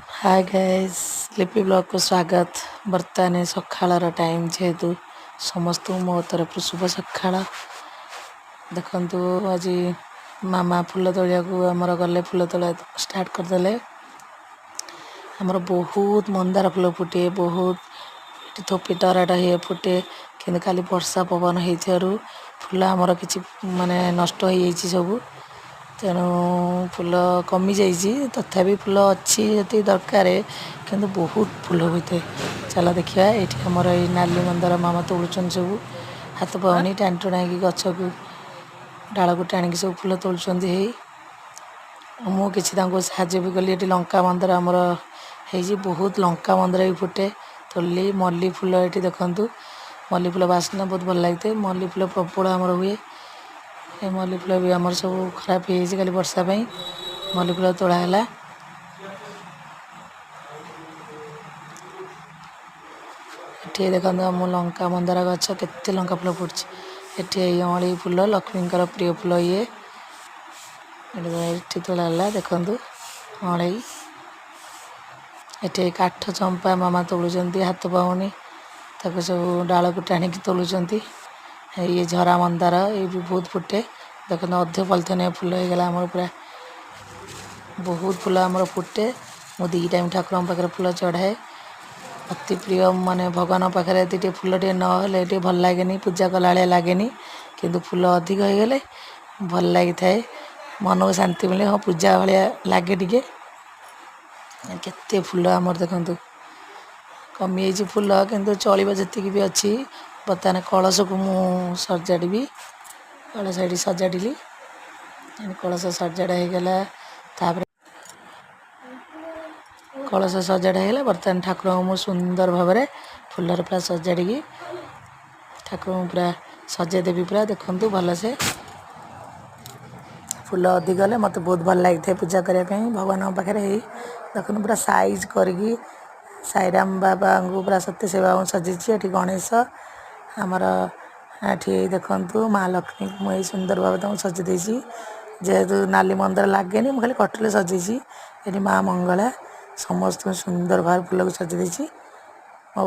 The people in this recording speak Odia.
ହାଏ ଗାଇସ୍, ଲିପି ବ୍ଲଗ୍କୁ ସ୍ୱାଗତ। ବର୍ତ୍ତମାନ ସକାଳର ଟାଇମ୍ ଯେହେତୁ, ସମସ୍ତଙ୍କୁ ମୋ ତରଫରୁ ଶୁଭ ସକାଳ। ଦେଖନ୍ତୁ, ଆଜି ମାମା ଫୁଲ ତୋଳିବାକୁ ଆମର ଗଲେ। ଫୁଲ ତୋଳା ଷ୍ଟାର୍ଟ କରିଦେଲେ। ଆମର ବହୁତ ମନ୍ଦାର ଫୁଲ ଫୁଟେ, ବହୁତ ଏଠି ଥୋପି ତରାଟ ହେଇ ଫୁଟେ। କିନ୍ତୁ କାଲି ବର୍ଷା ପବନ ହେଇଥିବାରୁ ଫୁଲ ଆମର କିଛି ମାନେ ନଷ୍ଟ ହେଇଯାଇଛି ସବୁ। ତେଣୁ ଫୁଲ କମିଯାଇଛି। ତଥାପି ଫୁଲ ଅଛି ଯେତିକି ଦରକାର, କିନ୍ତୁ ବହୁତ ଫୁଲ ହୋଇଥାଏ। ଚାଲ ଦେଖିବା। ଏଇଠି ଆମର ଏଇ ନାଲି ମନ୍ଦାର ମାମା ତୋଳୁଛନ୍ତି ସବୁ। ହାତ ପାଉନି, ଟାଣି ଟୁଣାଇକି ଗଛକୁ ଡାଳକୁ ଟାଣିକି ସବୁ ଫୁଲ ତୋଳୁଛନ୍ତି ହେଇ। ମୁଁ କିଛି ତାଙ୍କୁ ସାହାଯ୍ୟ ବି କଲି। ଏଠି ଲଙ୍କା ମନ୍ଦାର ଆମର ହେଇଛି, ବହୁତ ଲଙ୍କା ମନ୍ଦାର ବି ଫୁଟେ, ତୋଳିଲି। ମଲ୍ଲି ଫୁଲ ଏଠି ଦେଖନ୍ତୁ, ମଲ୍ଲି ଫୁଲ ବାସ୍ନା ବହୁତ ଭଲ ଲାଗିଥାଏ। ମଲ୍ଲି ଫୁଲ ପ୍ରବଳ ଆମର ହୁଏ। ଏ ମଲ୍ଲି ଫୁଲ ବି ଆମର ସବୁ ଖରାପ ହେଇଯାଇଛି କାଲି ବର୍ଷା ପାଇଁ। ମଲ୍ଲି ଫୁଲ ତୋଳା ହେଲା। ଏଠି ଦେଖନ୍ତୁ, ଆମ ଲଙ୍କା ମନ୍ଦାର ଗଛ, କେତେ ଲଙ୍କା ଫୁଲ ଫୁଟୁଛି। ଏଠି ଏଇ ଅଁଳି ଫୁଲ, ଲକ୍ଷ୍ମୀଙ୍କର ପ୍ରିୟ ଫୁଲ ଇଏ। ଏଠି ତୋଳା ହେଲା, ଦେଖନ୍ତୁ ଅଁଳେଇ। ଏଠି କାଠ ଚମ୍ପା ମାମା ତୋଳୁଛନ୍ତି। ହାତ ପାଉନି, ତାକୁ ସବୁ ଡାଳକୁ ଟାଣିକି ତୋଳୁଛନ୍ତି। ଇଏ ଝରା ମନ୍ଦାର, ଇଏ ବି ବହୁତ ଫୁଟେ। ଦେଖନ୍ତୁ, ଅଧେ ପଲିଥିନିଆ ଫୁଲ ହେଇଗଲା ଆମର ପୁରା। ବହୁତ ଫୁଲ ଆମର ଫୁଟେ। ମୁଁ 2 ଟାଇମ୍ ଠାକୁରଙ୍କ ପାଖରେ ଫୁଲ ଚଢ଼ାଏ। ଅତି ପ୍ରିୟ, ମାନେ ଭଗବାନଙ୍କ ପାଖରେ ଯଦି ଟିକେ ଫୁଲ ଟିକେ ନହେଲେ ଟିକେ ଭଲ ଲାଗେନି, ପୂଜା କଲା ଭଳିଆ ଲାଗେନି। କିନ୍ତୁ ଫୁଲ ଅଧିକ ହେଇଗଲେ ଭଲ ଲାଗିଥାଏ, ମନକୁ ଶାନ୍ତି ମିଳେ। ହଁ, ପୂଜା ଭଳିଆ ଲାଗେ ଟିକେ। କେତେ ଫୁଲ ଆମର ଦେଖନ୍ତୁ। କମିଯାଇଛି ଫୁଲ, କିନ୍ତୁ ଚଳିବ ଯେତିକି ବି ଅଛି। ବର୍ତ୍ତମାନ କଳସକୁ ମୁଁ ସଜାଡ଼ିବି। କଳସ ଏଠି ସଜାଡ଼ିଲି। କଳସ ସଜାଡ଼ା ହେଇଗଲା। ତାପରେ କଳସ ସଜାଡ଼ା ହେଇଗଲା। ବର୍ତ୍ତମାନ ଠାକୁରଙ୍କୁ ମୁଁ ସୁନ୍ଦର ଭାବରେ ଫୁଲରେ ପୁରା ସଜାଡ଼ିକି ଠାକୁରଙ୍କୁ ପୁରା ସଜେଇ ଦେବି ପୁରା। ଦେଖନ୍ତୁ ଭଲସେ। ଫୁଲ ଅଧିକ ହେଲେ ମୋତେ ବହୁତ ଭଲ ଲାଗିଥାଏ ପୂଜା କରିବା ପାଇଁ ଭଗବାନଙ୍କ ପାଖରେ। ହେଇ ଦେଖନ୍ତୁ, ପୁରା ସାଇଜ୍ କରିକି ସାଇରାମ ବାବାଙ୍କୁ ପୁରା ସତ୍ୟ ସାଇ ବାବାଙ୍କୁ ସଜେଇଛି। ଏଠି ଗଣେଶ ଆମର, ଏଠି ଦେଖନ୍ତୁ ମା ଲକ୍ଷ୍ମୀଙ୍କୁ ମୁଁ ଏଇ ସୁନ୍ଦର ଭାବେ ତାଙ୍କୁ ସଜେଇ ଦେଇଛି। ଯେହେତୁ ନାଲି ମନ୍ଦାର ଲାଗେନି, ମୁଁ ଖାଲି କଟୁରୀରେ ସଜେଇଛି। ଏଠି ମା ମଙ୍ଗଳା, ସମସ୍ତଙ୍କୁ ସୁନ୍ଦର ଭାବେ ଫୁଲକୁ ସଜେଇ ଦେଇଛି। ଆଉ